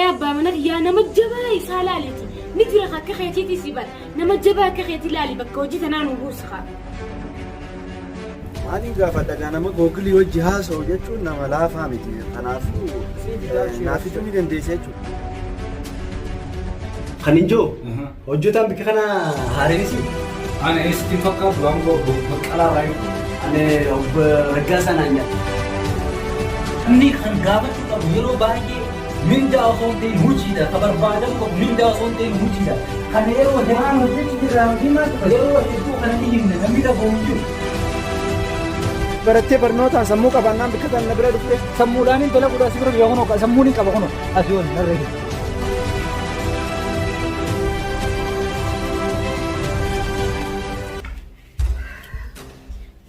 Yaa abbaa mana kiyyaa nama jabaa isaa laaliiti. Ni jira akka keetiiti si bar. Nama jabaa akka keetii laali bakka hojii tanaa nu buusi kaa. Maaliin gaafadha gaa nama googilii wajji haasa'u jechuun nama laafaa miti. Kanaafuu naaf fiduu ni dandeessa jechuudha. Kan hin jiru hojjetaan bikka kana haareenis Ana eessatti hin fakkaatu waan Baqqalaa irraa yoo. Ani obbo Raggaasaa naan jedha. Namni kan gaafachuu qabu yeroo baay'ee mindaa osoo hin ta'in hojiidha. Kan barbaadamu qabu mindaa osoo hin ta'in hojiidha. Kana yeroo Waan hojjechuu jirraa hojii maaltu qaba? Yeroo hedduu kana ni himna namni dhaga'u hin jiru. Barattee barnootaan sammuu qabaannaan bikka kana na bira dhufte. Sammuudhaan hin dalaguudhaan si bira dhufe kunoo sammuun hin qaba kunoo asii ol narra jiru.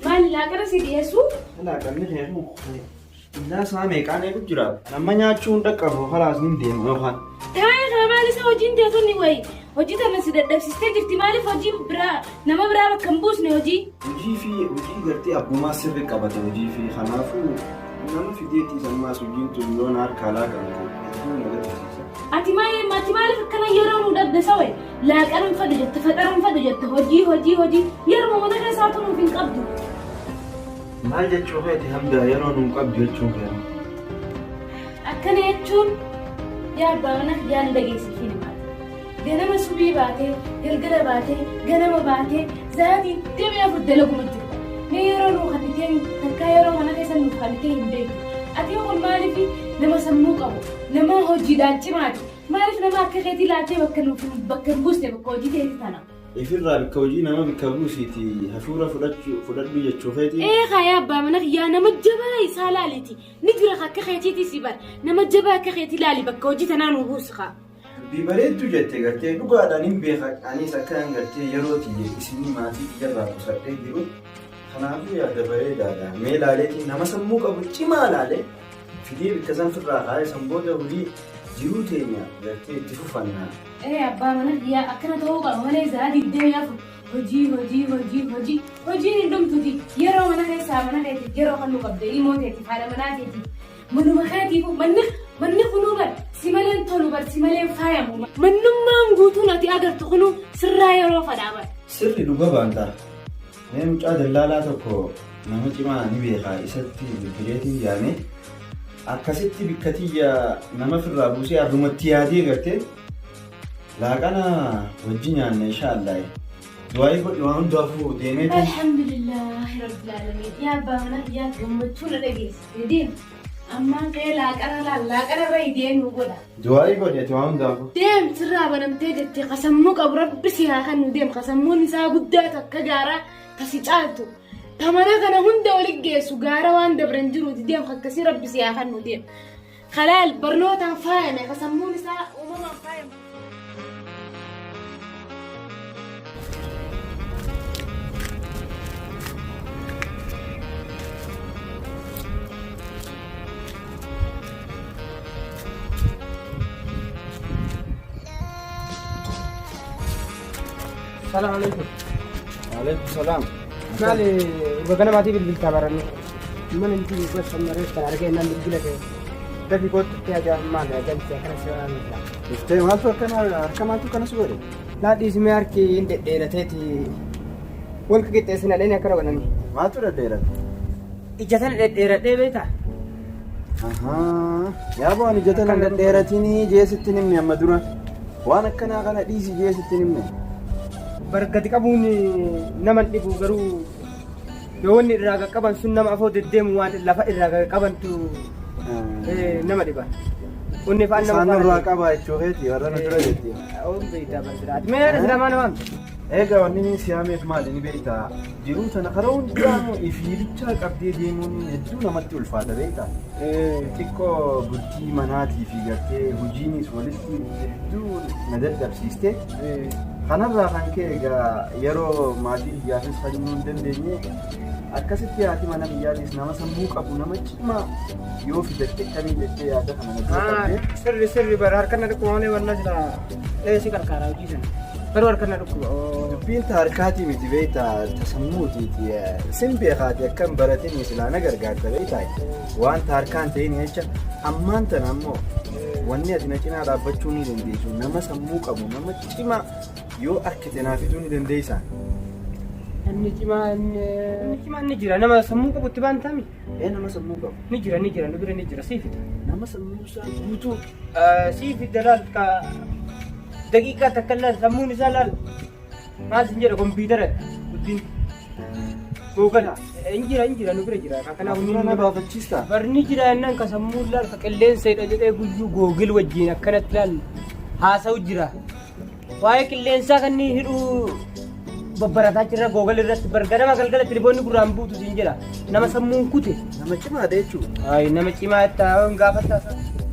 Maali laaqana si dhiyeessuu? Laaqanni kee kun Innaa isaa meeqaan eegu jira. Nama nyaachuu hin dhaqqabu kalaas ni deema yookaan. Taa'ee kana maal isa hojiin teetonni wayi hojii tana si dadhabsiistee jirti maaliif hojii biraa nama biraa bakka hin buusne hojii. Hojii fi hojii gartee abbummaa sirri qabata hojii fi kanaafuu nama fideetti sammaas hojiin tun yoo na harkaa laaqamte hedduu na gaddisiisa. Ati maal ati maaliif akkana yeroo nu dhabde sawe laaqana hin fadhu jette faxara hin fadhu jette hojii hojii hojii yeruma mana keessaa turuuf hin qabdu. Maal jechuu keeti Hamdaa yeroo nuun qabdu jechuun kee amma. Akkana jechuun yaa abbaa mana kiyyaa ni dhageessifii namaati. Ganama subii baatee, galgala baatee, ganama baatee, sa'aatii 24 dalaguma jirta. Mee yeroo nuu kannitee takkaa yeroo mana keessa nuuf kannitee hin beektu. Ati kun maaliif nama sammuu qabu, nama hojiidhaan cimaati. Maaliif nama akka keetii laaltee bakka nuuf bakka hin buusne bakka hojii teetii tana. Ifirraa bikka hojii nama bikka buusiiti hafuura fudhachu fudhadhu jechuu keetii. Ee kaa yaa abbaa mana kiyyaa nama jabaa isaa laaliiti ni jira ka akka keetiiti si bar nama jabaa akka keetii laali bakka hojii tanaa nuu buusi kaa. Dubbii bareeddu jette gartee dhugaadhaan hin beeka anis akkanan gartee yeroo tiyya isinii maatii kiyyarraa qusadhee jiru kanaafuu yaada bareedaadha mee laaleetiin nama sammuu qabu cimaa laalee fidee bikka san firraa kaa'ee san booda hojii jiruu teenya gartee itti fufanna. Ee abbaa mana kiyyaa akkana ta'uu qaba malee sa'a 24 hojii hojii hojii hojii hojiin hin dhumtuti yeroo mana keessaa mana keetiif yeroo kan nu qabde ilmoo teetiif haadha manaa teetiif manuma keetiif manni manni kunuu bar si maleen tolu bar si maleen faayamu mannummaan guutuun ati agartu kunuu sirraa yeroo fadhaa bar. Sirri dhuga baanta. Mee mucaa dallaalaa tokko nama cimaa ni beekaa isatti bilbileetiin yaame akkasitti bikka tiyya nama firraa buusee arrumatti yaadee gartee laaqana wajji nyaanna insha Allah du'aayii godhi waan hundaafuu deemeetiin Alhamdulillahi rabbil alamin. Yaa abbaa mana kiyyaa gammachuu na dhageessiste deem. Ammaan ka'ee laaqana laal laaqana irra deemuu godha. Du'aayii godhi ati waan hundaafuu. Deem sirraa banamtee jettee ka sammuu qabu rabbi si haa kennu deem ka sammuun isaa guddaa takka gaaraa ta si caaltu ta mana kana hunda wali geessu gaara waan dabran jiruuti deem ka akkasii rabbi si haa kennu deem. Kalaal barnootaan faayame ka sammuun isaa uumamaan faayame. Salaam alaikum. Waalaikum salaam. Maali bagana maatii bilbiltaa baranne. Mana inti gosa mareef kan argee naan bilbila kee. Dafi kootu itti ajaa maali ajanti akkana si waan irraa. Dhuftee maaltu akkana harka maaltu akkana si godhe? Naa dhiisimee harki hin dhedheerateeti. Wal qixxeessina dheen akkana godhani. Maaltu dhedheerate? Ija tana dhedheeradhee beektaa? Ahaa. Yaa boo ani ija tana hin dhedheeratinii jee sitti hin himne amma dura. Waan akkanaa kana dhiisi jee sitti hin himne. Bar gadi qabuun nama hin dhibu garuu yoo wanni irraa qaqqaban sun nama afoo deddeemu waan lafa irraa qaqqabantu nama dhiba. Onni fa'aan nama Isaan faana nurraa qabaa jechuu keeti warra nu dura jetti. Oon beektaa bar jiraati. Mee yaada silamaa nama amte? Egaa wanni inni si yaameef maali ni beektaa? Jiruu tana karaa hundaanuu ifii bichaa qabdee deemuun hedduu namatti ulfaata beektaa? Xiqqoo bultii manaatii fi gartee hojiinis walitti hedduu na dadhabsiiste. Kanarraa kan ka'e egaa yeroo maatii biyyaafis kennuu hin dandeenye akkasitti haati mana biyyaatis nama sammuu qabu nama cimaa yoo fidatte akkamii jettee yaada kana na dura qabdee. Sirri sirri bara harka na dhukkuba malee wanna sila si qarqaara hojii sana. Garuu harka na dhukkuba. Dubbiin ta harkaatii miti beektaa ta sammuutiiti sin beekaati akka hin baratinii silaa na gargaarta beektaa waan ta harkaan ta'in jecha ammaan tana ammoo Wanni ati na cinaa dhaabbachuu ni dandeessu. Nama sammuu qabu, nama cimaa yoo arkite naaf fiduu ni dandeessaa? Namni cimaan namni cimaan ni jira. Nama sammuu qabu itti baantami. Ee nama sammuu qabu. Ni jira ni jira nu bira ni jira sii fida. Nama sammuu isaa guutuu. Sii fida laal ka daqiiqaa takka laal sammuun isaa laal maal sin jedha kompiitara guddin googala hin jira hin jira nu bira jira ka kanaaf Hafuura na baafachiistaa? Barni jira jennaan ka sammuun laal ka qilleensa hidha jedhee guyyuu googil wajjin akkanatti laal haasa'u jira. Waa'ee qilleensaa kan inni hidhuu babbarataa jira googal irratti bar ganama galgala tilifoonni gurraan buutu siin jedha. Nama sammuun kute. Nama cimaadha jechuudha. Ayi nama cimaa itti hin gaafatta.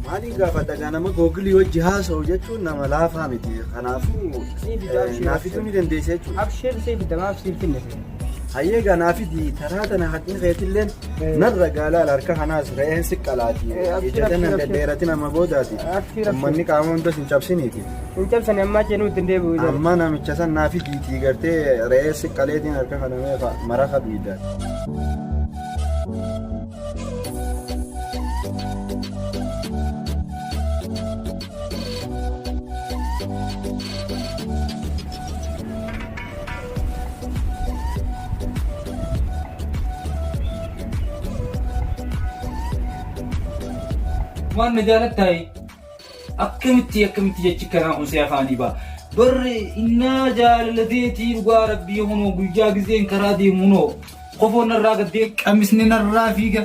Maaliin gaafadha gaa nama googilii wajji haasa'u jechuun nama laafaa miti. Kanaafuu naaf fiduu ni dandeessa jechuudha. Abshir siif fidda maaf siif finne. Hayyee gaa naa fidi taraa tana haqni keetilleen narra gaalaal harka kanaas re'een si qalaati. Ija tana dhedheeratin amma boodaati. Ummanni qaama hunda sin cabsiniiti. Hin cabsani ammaa ceenuu ittiin deebi'u. Amma namicha san naa fidiitii gartee re'ee si qaleetiin harka kana meeqa maraqa duwidda. Waan na jaalattaayi akkamitti akkamitti jechi kanaa kun si afaanii ba'a. Barri innaa jaalalateetii dhugaa rabbii hunoo guyyaa gizeen karaa deemu hunoo qofoon narraa gaddee qamisni narraa fiiga.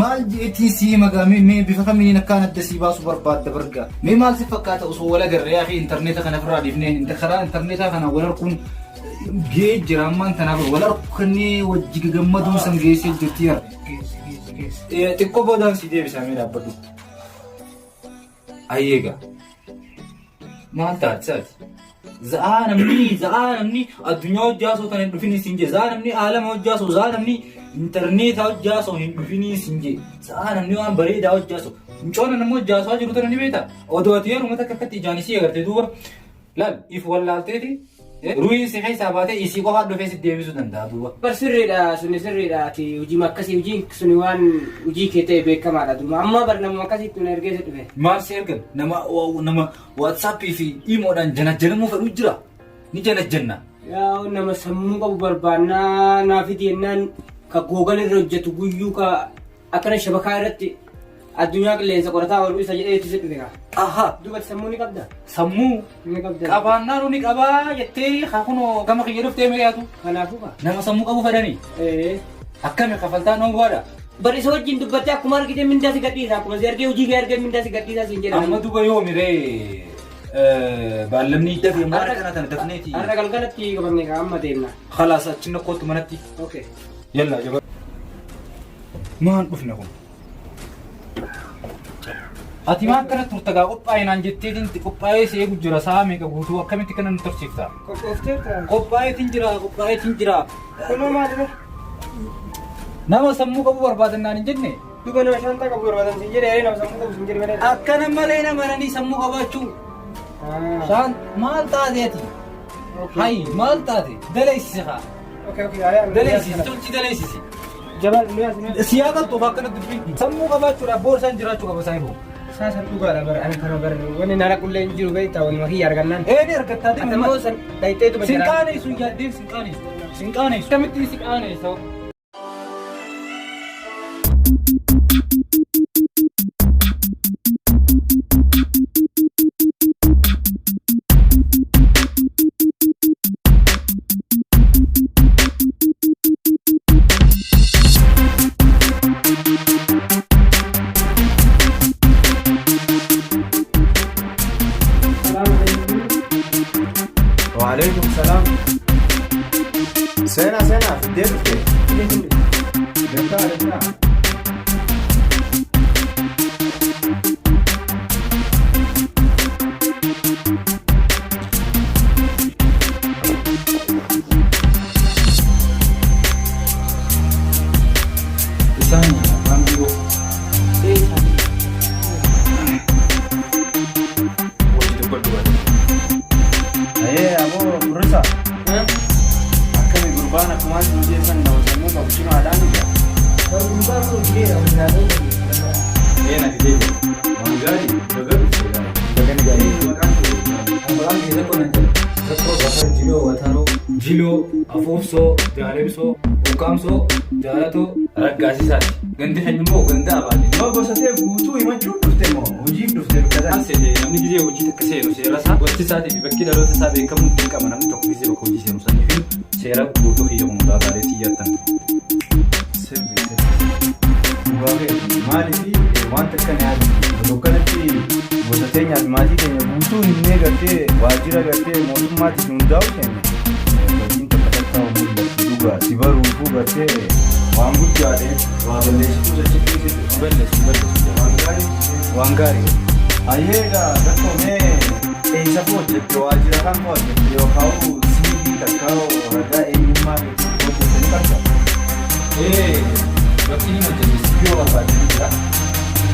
Maal jeetiin sii magaa mee mee bifa kamiin akkaan adda sii baasu barbaadda barga. Mee maal si fakkaata osoo wal agarree yaa fi intarneeta kana ofirraa dhiifnee karaa intarneetaa kana wal arguun gahee jira ammaan tanaaf wal arkannee wajji gagammaduun san geessee jirti yaa. Xiqqoo boodaan si deebisaa mee dhaabbadhu. Ayyeega. Maal taate saati? Za'aa namni za'aa namni addunyaa hojjaa osoo tan hin dhufinii siin jee za'aa namni aalama hojjaa osoo za'aa namni intarneetaa hojjaa osoo hin dhufinii siin jee za'aa namni waan bareedaa hojjaa osoo mucoona nama hojjaa osoo jiru tana ni beekta odoo ati yeruma takka akkatti ijaan isii agarte duuba Laal if wallaalteeti ruhiin si keessaa baatee isii qofaa dhufee si deebisuu danda'a duuba. Bar sirriidha suni sirriidha ati hojii akkasii hojiin suni waan hojii kee ta'e beekamaadha duruma amma bar namuma akkasiitti na ergee si dhufe. Maal si ergan nama nama WhatsApp fi imoodhaan janajjanamuu fedhu jira ni janajjanna. Yaa nama sammuu qabu barbaannaa naa fidi jennaan ka googal irra hojjetu guyyuu ka Akkana shabakaa irratti addunyaa qilleensa qorataa oolu isa jedhee itti si dhufe kaa. Aha. Duubatti sammuu ni qabda? Sammuu Ni qabda. qabaannaan ni qabaa jettee haa kunoo gama kiyya dhuftee mi'aatu. Kanaafuu kaa. Nama sammuu qabu fedhanii. Ee. Akkami kafaltaan dhoowwaadha. Bar isa wajjin dubbattee akkuma argite mindaa si gadhiisa akkuma si argee hojii kee argee mindaa si gadhiisa siin jedha. Amma duba yoomi ree baallamni dafee maal kana tana dafneeti. Har'a galgalatti qabamne kaa amma deemna. Khalaas achi na kootu manatti. Okay. Yallaa jaba. Maan dhufne kun? Ati maa akkana turta gaa qophaa'e naan jetteetiin qophaa'ee si eegu jira sa'a meeqa guutuu akkamitti kana nu tursiifta? Qophoofteerta. Qophaa'eetiin jira qophaa'eetiin jira. Kunoo maali bee? Nama sammuu qabu barbaadan naan hin jenne. Duuba nama shaantaa qabu barbaadan siin jedhee nama sammuu qabu siin jedhe malee. Akkana malee nama nanii sammuu qabaachuu. Shaan maal taate ati? Hayi maal taate? Daleessisi kaa. Okay okay ayaa. Daleessisi tolchi daleessisi. Jabal nu yaasi nu yaasi. Siyaa galtuuf akkana dubbii sammuu qabaachuudhaaf boorsaan jiraachuu qaba saayiboo. Isaa san dhugaadha bara ani kana bara wanni nara qullee hin jiru beektaa wanni makiyya argannaan. Ee ni argattaa Ati immoo san dhayxeetuma Sin jira. qaaneessu yaaddeen sin qaaneessu. Sin qaaneessu. Akkamittiin si qaaneessa? Waalaikum salaam. Seenaa seenaa fiddee dhufte. Gamtaa gamtaa. Isaan abbaan biiroo. Hojii dubbadhu bari. Ayee aboo murrisa. Akkami gurbaan akkumaan siin jeessan nama sammuu qabu cimaa. Maqaan kee tokko nan jedha. Rakkoo Gafar Jiloo Wataroo, Jiloo, Afuufsoo, Jaalebsoo, Ukkaamsoo, Jaalatoo, Raggaasisaati. Gandi keenya immoo ganda abaate. Yoo gosa ta'e guutuu himachuuf dhufte moo hojiif dhufte bakka Maal seete namni gizee hojii takka seenu seera isaa gosti isaatii fi bakki dhaloota isaa beekamuun dirqama namni tokko gizee bakka hojii seenu sanii fi seera guutuu kiyya kun ulaagaalee xiyyaattan. Sirbi sirbi. Dhugaa keeti maaliif wanta akkana yaadu osoo kanatti gosa teenyaa fi maatii keenya guutuu himnee gartee waajjira gartee mootummaatiif hundaa'u keenya hojiin takka takka mul'atu dhugaa si baruufuu gartee waan guddaadhe waa balleessituu achitti sitti Balleessu balleessu. waan gaarii. Waan gaarii. Ayyee egaa rakkoo mee eessa hojjette waajjira kam hojjette yookaan CV takka ragaa eenyummaa keetii hojjette ni qabda. Ee bakki inni hojjete sibiila barbaadanii jira.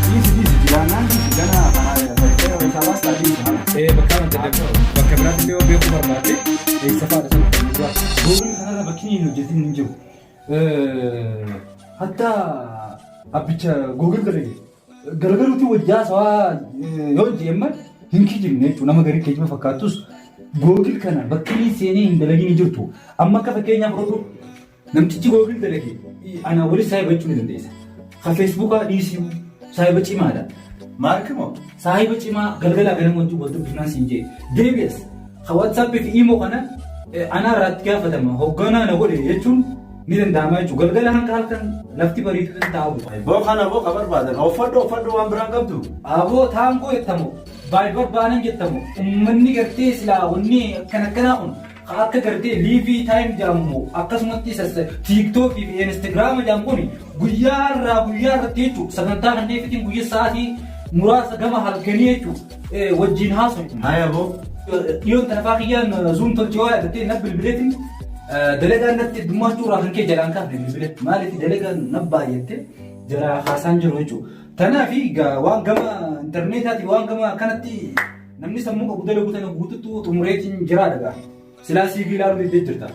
Dhiisi dhiisi jiraannaan dhiisi gana kana fayyadamee isaa baastaa dhiisi kana. Ee bakka hojjete bakka biraatti illee yoo beekuu barbaadde eessa fa'aadha sana kan dura. Googilii kanarra bakki inni hojjetin hin jiru. Hatta abbicha googil dalage garagaruutti wajjaa sawaa yoo jeemman hin kijibne jechuudha nama garii kijiba fakkaattus googil kana bakki inni seenee hin dalagin hin jirtu. Amma akka fakkeenyaaf fudhadhu namtichi googil dalage ana wali saahiba jechuu ni dandeessa. Ka feesbuukaa dhiisii saahiba cimaadha. Maarki moo? Saahiba cimaa galgalaa ganama wajjin wal dubbifnaan siin jee. Deebi'as ka waatsaappii fi iimoo kana anaa irratti gaafatama hoogganaa na godhe jechuun ni danda'ama jechuudha. Galgala hanga halkan lafti bariitu hin taa'u. Boo kana boo ka barbaadan uffadhu uffadhu waan biraan qabdu. Aboo taangoo jettamu baay'ee baanan jettamu uummanni gartee silaa wanni akkan akkanaa kun ka akka gartee liivii taayim jedhamu akkasumatti tiiktookii fi instagiraama jedhamu kun guyyaa irraa guyyaa irratti jechuudha sagantaa kanneen fitiin guyyaa sa'aatii muraasa gama halkanii jechuudha wajjin haasa'u. Haya boo. Dhiyoon tanafaa kiyyaan zuum tolchee waa yaadattee na bilbileetiin dalagaan natti heddummaachuu irraa kan kee jalaan kaafne bilbiletti maaliif dalagaan na baay'atte jalaa haasaan jiru jechuudha. Kanaaf waan gama intarneetaatiin waan gama kanatti namni sammuu qabu dalagu tana guututti xumureetiin jira dhagaa. Silaa CV ilaaluu diddee jirta.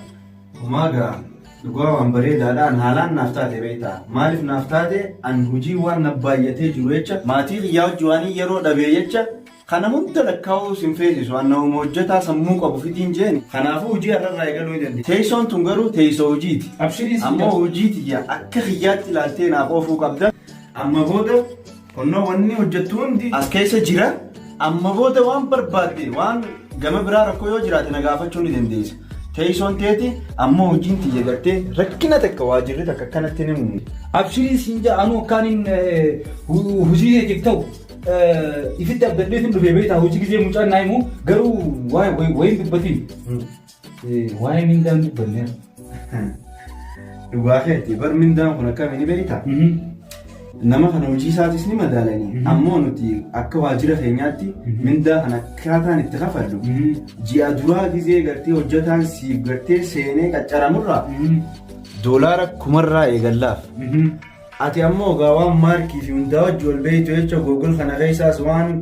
Maagaa dhugaa waan bareedaadhaan haalaan naaf taate beektaa maaliif naaf taate an hojii waan na baay'atee jiru jecha maatii kiyyaa hojii waan yeroo dhabee jecha kana hunda lakkaa'uu sin feesisu an nama hojjetaa sammuu qabu fitiin jeeni kanaafuu hojii har'arraa eegaluu ni dandeenya. Teessoon tun garuu teessoo hojiiti. Abshirii si Ammoo hojii tiyya akka kiyyaatti ilaaltee naaf oofuu qabda. Amma booda qonnoo wanni hojjettu hundi as keessa jira. Amma booda waan barbaadde waan gama biraa rakkoo yoo jiraate na gaafachuu ni dandeessa. Teessoon teeti ammoo hojiin tiyya gartee rakkina takka waajirri takka akkanatti ni muummte. Abshirii siin jaa anuu akkaaniin hojii keetiif ta'u ifitti abdadheetiin dhufee beektaa hojii gizee mucaan naa himu garuu wayin dubbatiin. Waa'ee mindaan dubbanneera. Dhugaa keetti bar mindaan kun akkamiin ni beektaa? Nama kana hojii isaatis ni madaalanii ammoo nuti akka waajjira keenyaatti mindaa kana akkaataan itti kafallu ji'a duraa gizee gartee hojjetaan siif gartee seenee qaccaramurraa doolaara kumarraa eegallaaf. Ati ammoo egaa waan maarkii fi hundaa wajji wal beektu jecha Google kana keessaas waan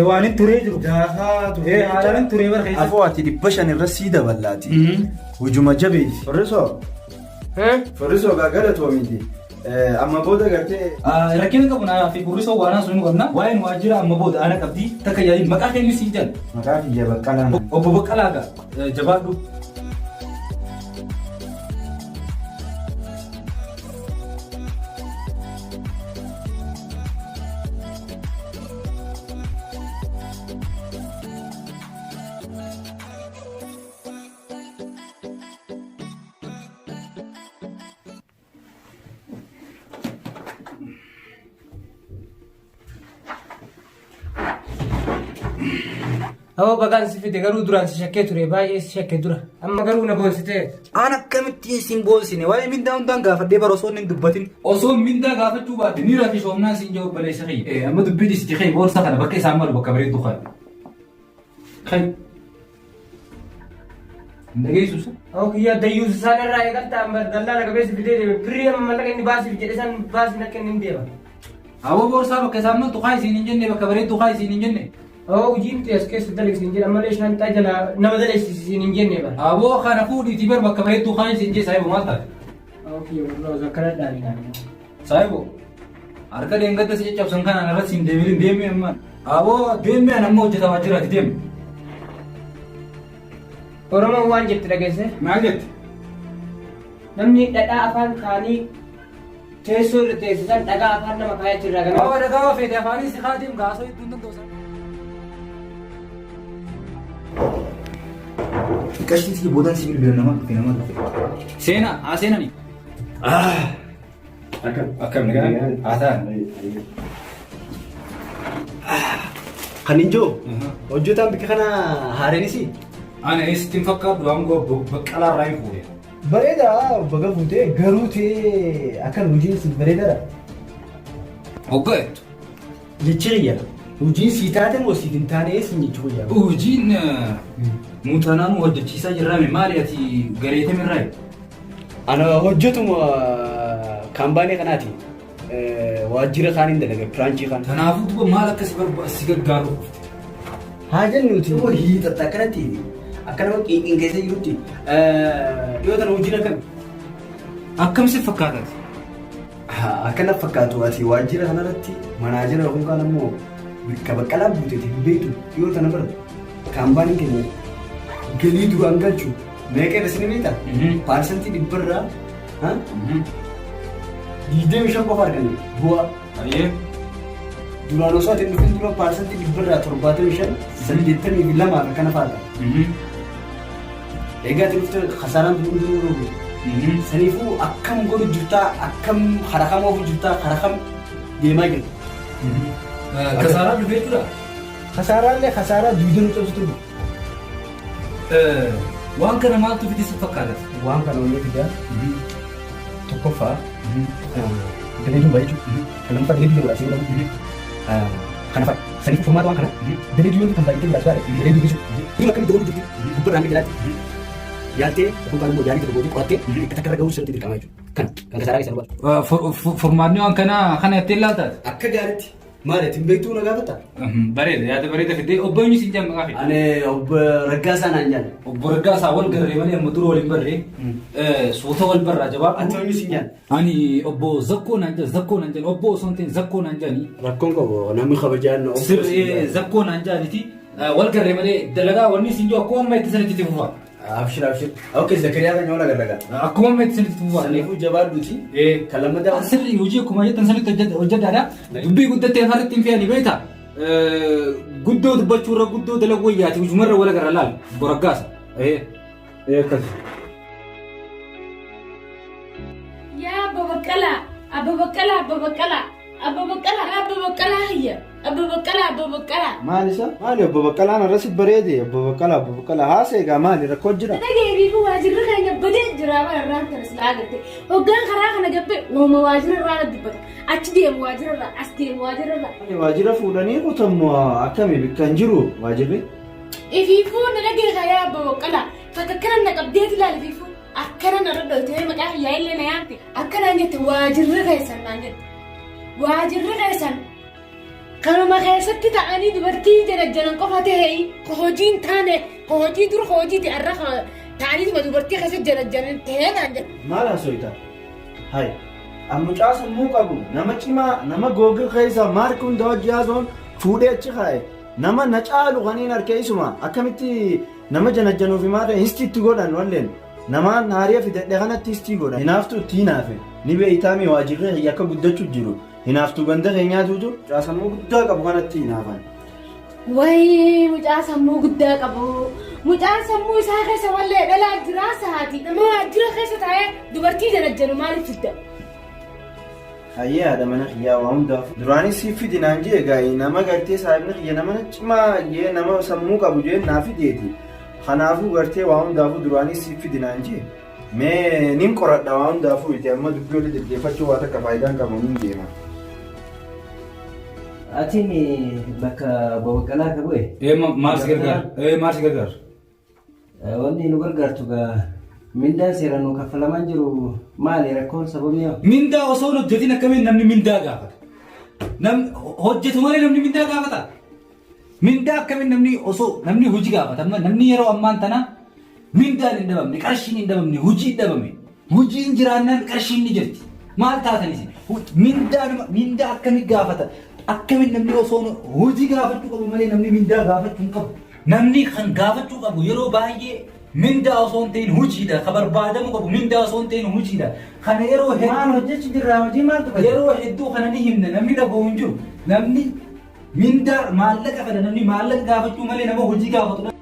Waan hin turee jiru. daakaa turte Haalaan hin turee bara keessa. Afoo ati 500 irra sii daballaati. Hujuma jabeessi. Firrisoo. Firrisoo egaa galatoomiiti. Amma booda gartee Rakkina qabu naa fi burrisoo waan haasoo nu qabna. Waa'een waajjira amma booda ana qabdi takka yaadin maqaa keenya siin jedhan. Maqaa kiyya Baqqalaan. Obbo Baqqalaa gaa jabaadhu. Awoo bagaan si fide garuu duraan si shakkee ture baay'ee si shakkee dura amma garuu na boonsitee. Aan akkamittiin siin boonsine waa'ee mindaa hundaan gaafadhee bara osoo inni hin dubbatin. Osoo mindaa gaafachuu baate ni rafi soomnaan siin jedhu obboleessa kiyya. Amma dubbii dhisi kee boorsaa kana bakka isaan malu bakka bareedu kan. Kai. Hin dhageessu sa? Awoo kiyya dayyuus isaan irraa eegalta amma dallaa laga beessi fidee deeme birrii amma mallaqa inni baasiif jedhe san baasiin akka inni hin deema. Awoo boorsaa bakka isaan maltu kaa isiin hin jenne bakka bareedu kaa isiin hin jenne. Awoo hojii miti as keessa dalagsiin jedha malee shaanxaa jalaa nama dalagsiisiin hin jenne bara. Aboo kana fuudhiitii bar bakka bareedduu kaan isin jee saahibu maal taate? Awoo kiyya wallah osoo akkana dhaabin ani. Saahibu harka deengadda si caccabsan kanaan irratti siin deebiin deemee amma. Aboo deemee an amma hojjetamaa jiraati deemi. Oromoon waan jette dhageesse. Maal jette? Namni dhadhaa afaan kaanii teessoo irra teessisan dhagaa afaan nama kaayaa jirra ganama. Awwa dhagaa feete afaanis si kaatiin gaasoo hedduun danda'u. Qashtii boodan si bilbila nama dhufe nama dhufe. Seenaa haa seenani. Akkam. Akkam nagaa haa ta'an. Kan hin jiru hojjetaan bikka kana haareenis. Ana eessatti hin fakkaatu aangoo Baqqalaa irraa hin fuudhe. Bareeda baga fuutee garuu ta'ee akkan hojiin si bareedaadha. Hoggaa jettu. Jechi kiyya hojiin sii taate moo siif hin taane siin jechuu kiyya. Hojiin muuxanaa nu hojjechiisaa jirraame maali ati gareetamirraa? Ana hojjetuma kaampaanii kanaati. Waajjira kaaniin dalaga piraanchii kaan. Kanaafuu duba maal akka si gargaaru dhufte? Haa jennuuti. Immoo hiixatta akkanatti akka nama qiinqiin keessa jirutti dhiyoo tana hojiin akkami? Akkam si fakkaatati? Akkana fakkaatu ati waajjira kanarratti manaajera yookaan kaan ammoo bakka Baqqalaa buuteeti hin beektu dhiyoo tana bara kaampaaniin keenya galii duraan galchu meeqa irra isin beektaa? Paarsantii dhibbarraa 25 qofa arganne bu'aa. Ayyee. Duraan osoo ati hin dhufin dura paarsantii dhibbarraa 75 82 akkana fa'aadha. Egaa ati dhufte kasaaraan tun hundinuu nurra buute. Saniifuu akkam godhu jirtaa akkam karaa kam oofu jirtaa karaa kam deemaa jirta. Kasaaraan dhufee jechuudha. Kasaaraallee kasaaraa duwidee nu cabsitu dhufe. Waan kana maaltu fide si fakkaata? Waan kana wanni fidaa tokkoffaa daleeduun baay'achuu kan lammaffaa daleeduu yeroo asii godhamu kana fa'a. Saniif furmaata waan kana daleeduu yoo kan baay'atee biraas baadhe daleeduu dhiisuu. Dhuma akkamitti dabaluu jirti gubbarraa hanga jalaatti yaaltee yookaan immoo yaalii tokko gootee qorattee bakka takka irra gahuu sirriitti dirqama jechuudha. Kana kan kasaaraa keessaa nu baasu. Furmaanni waan kanaa kana jettee ilaaltaati? Akka gaariitti maali ati hin beektuu na gaafatta? Bareeda yaada bareeda fidee obbo eenyu siin jedhan maqaa fide? Ani obbo Raggaasaa naan jedhan. Obbo Raggaasaa wal garree malee amma dura wal hin barree suuta wal barraa jabaa. Ati eenyu siin jedhan? Ani obbo Zakkoo naan jedhan Zakkoo naan jedhan obbo osoo hin ta'in Zakkoo naan jedhani. Rakkoon qabu namni kabajaan obbo siin Sirrii jedhan. Zakkoo naan jedhaniti wal garree malee dalagaa wanni siin jiru akkuma amma itti sanitti itti fufa. Abshir abshir. Ok Zakariyaa kan yoona garraga. Akkuma amma itti sanitti fufa. Saniifuu jabaadhuuti. Kan lammataa. Sirrii hojii akkuma jettan sanitti hojjedhaadha. Dubbii guddattee afaanitti hin fe'ani beektaa? Guddoo dubbachuu irra guddoo dalaguu wayyaati hujumarra wal agarra laal boraggaasa. Akkas. Yaa Abba Baqqalaa, Abba Baqqalaa, Abba Baqqalaa, Abba Baqqalaa, Abba Baqqalaa hiyya, Abba Baqqalaa, Abba Baqqalaa. Maal isa? Maali obbo Baqqalaan irra bareede obbo Baqqalaa obbo Baqqalaa haasa egaa maali rakkoo jira? Dhageebiifu waajirri keenya badee jira bara irraan tana silaa agarte. Hoggaan karaa kana gabbe uuma waajira irraa dubbata. Achi deemu waajira irraa, as deemu waajira irraa. Maali waajira fuudhanii kutammoo akkami bikka hin jiru waajirri? Ifiifuu na dhageessa yaa Abba Baqqalaa. Takka akkana na qabdeeti ilaali ifiifuu. Akkana na dhodhoytee maqaa kiyyaa illee na yaamte. Akkanaan jette waajirri keessan naan jette. Waajirri keessan kanuma keessatti ta'anii dubartii janajjanan qofa ta'e ka hojii hin taane ka hojii dur ka hojii ta'e irra ta'aniituma dubartii keessatti janajjanan ta'ee naan jette. Maal haasofta? Hay. An mucaa sammuu qabu nama cimaa nama googil keessa maarki hunda hojii haasa'uun fuudhee achi kaa'e nama na caalu kaniin harkee isuma akkamitti nama janajjanuuf himaa ta'e histi itti godhan walleen namaan haariya fidadhe kanatti histii godhan hinaaftu itti hinaafe ni beeytaami waajirri kiyya akka guddachuu jiru hinaaftu ganda keenyaatuutu mucaa sammuu guddaa qabu kanatti hinaafan. Wayii mucaa sammuu guddaa qabu. Mucaan sammuu isaa keessa wallee dhalaa jiraa saati. Nama waajjira keessa taa'ee dubartii janajjanu maaliif fidda? Hayyee haadha mana kiyyaa waa hundaaf duraanis siif fidi naan jee gaa'ii nama gartee saahibni kiyya nama cimaa jee nama sammuu qabu jee naa fideeti. Kanaafuu gartee waa hundaafuu duraanis siif fidi naan jee mee nin qoradha waa hundaafuu iti amma dubbii olii deddeeffachuu waa takka faayidaan qabu nin deema. Atiin bakka obbo Baqqalaa ka bu'e. Maal si gargaara? Maal si gargaara? Wanni nu gargaartu gaa mindaan seeraan nu kaffalamaa jiru maali rakkoon sababni hoo? Mindaa osoo hin hojjetin akkamiin namni mindaa gaafata? Namni hojjetu malee namni mindaa gaafata? Mindaa akkamiin namni osoo namni hojii gaafata amma namni yeroo ammaan tana mindaan hin dhabamne qarshiin hin dhabamne hojii hin dhabame hojiin jiraannaan qarshiin ni jirti. Maal taatan isin? Mindaa nama mindaa akkamiin gaafata? Akkamiin namni osoo hojii gaafachuu qabu malee namni mindaa gaafachuu hin qabu. Namni kan gaafachuu qabu yeroo baay'ee Mindaa osoo hin ta'in hojiidha. Ka barbaadamu qabu mindaa osoo hin ta'in hojiidha. Kana yeroo Maal hedduu hojjechuu jirra hojii maaltu bade? yeroo hedduu kana ni himna namni dhaga'u hin jiru. Namni mindaa maallaqa fedha namni maallaqa gaafachuu malee nama hojii gaafatu.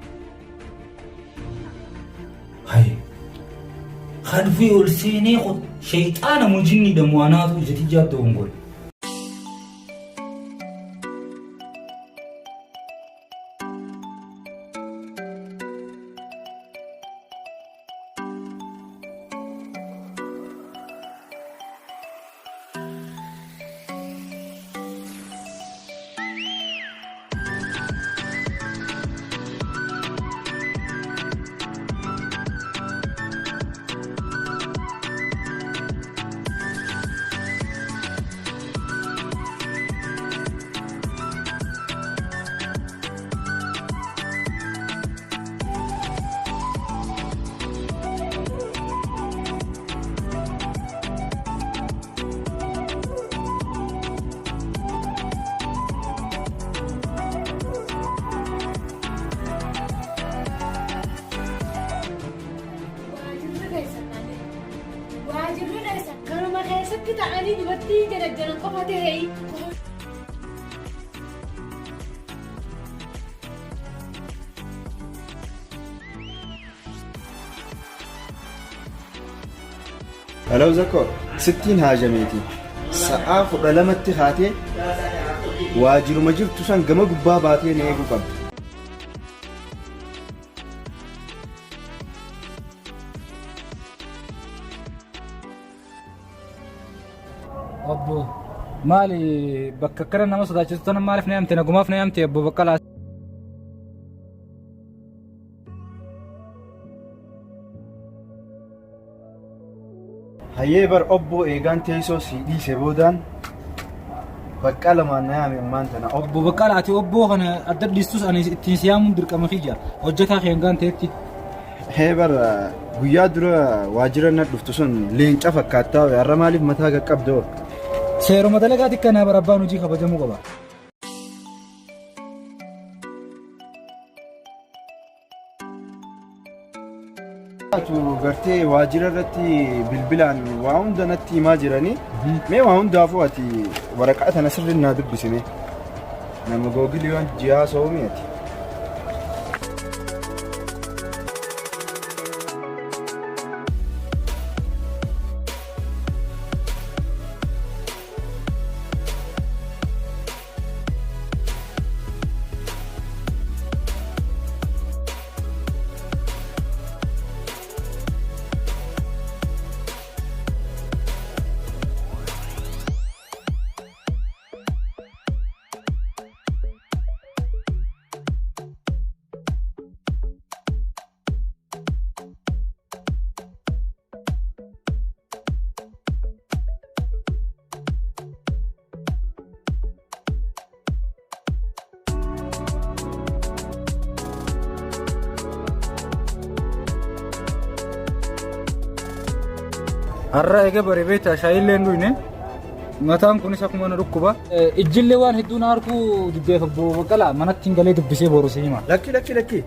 Hayi. Kadfii ol seenee sheexaana mujinni dhamu anaatu ija tijjaatti hongole. Waajirri keessa naannoo. Waajirri keessa kanuma keessatti ta'anii dubartii jarajjaran qofa ta'ee. Hello Zakko, sittiin haajameeti. Sa'aa 12tti kaatee waajiruma jirtu san gama gubbaa baatee na eeguu qabda. Obbo maali bakka akkana nama sodaachisu tana maaliif na yaamte nagumaaf na yaamte obbo Baqqalaa. Hayyee bar obboo eegaan teessoo sii dhiise boodaan Baqqalamaan na yaame ammaan tana obbo. Obbo Baqqalaa ati obboo kana adda dhiistus ani ittiin si yaamuun dirqama kiyya hojjetaa kee hangaan ta'etti. Hee bar guyyaa dura waajjira na dhuftu sun leenca fakkaattaa har'a maaliif mataa qaqqabdoo? Seeruma dalagaati kanaa bar abbaan hojii kabajamuu qaba. Atu gartee waajjira irratti bilbilaan waa hunda natti himaa jiranii. Mee waa hundaafuu ati waraqaa tana sirriin naa dubbisime. Nama googilii waan ji'aa soomii ati. Har'a eega bare beektaa shaayillee hin dhuyne mataan kunis akkuma na dhukkuba. Ijjillee waan hedduu na harkuu diddeef obbo Baqqalaa manatti hin galee dubbisee boru si hima. Lakki lakki lakki.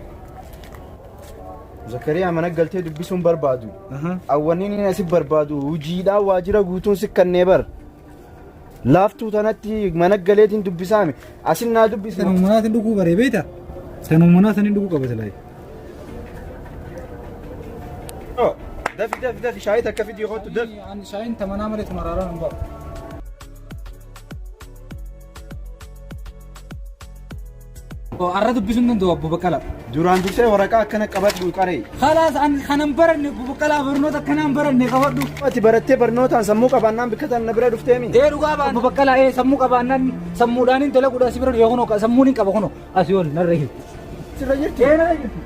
Zakariyaa mana galtee dubbisuun barbaadu. Awwanni inni asi barbaadu hojiidhaan waajjira guutuun si kannee bar. Laaftuu tanatti mana galeetiin dubbisaame. Asin naa dubbisi. Tanuma manaatiin dhuguu bare beektaa? Tanuma manaatiin dhuguu qaba silaa. Dafi dafi dafi shaayii takka fidii kottu dafi. Ani shaayiin tamanaa malee tuma araaraan hin bahu. Har'a dubbisuun danda'u obbo Baqqalaa. Duraan dursee waraqaa akkana qabadhu qaree. Khalaas an kanan baranne obbo Baqqalaa barnoota akkanaan baranne qabadhu. Ati barattee barnootaan sammuu qabaannaan bikka tana na bira dhufteemi. Ee dhugaa baan obbo Baqqalaa ee sammuu qabaannaan sammuudhaan hin dalaguudha si bira dhufee kunoo sammuun hin qaba kunoo asii ol narra jirti. Sirra jirti. Ee narra jirti.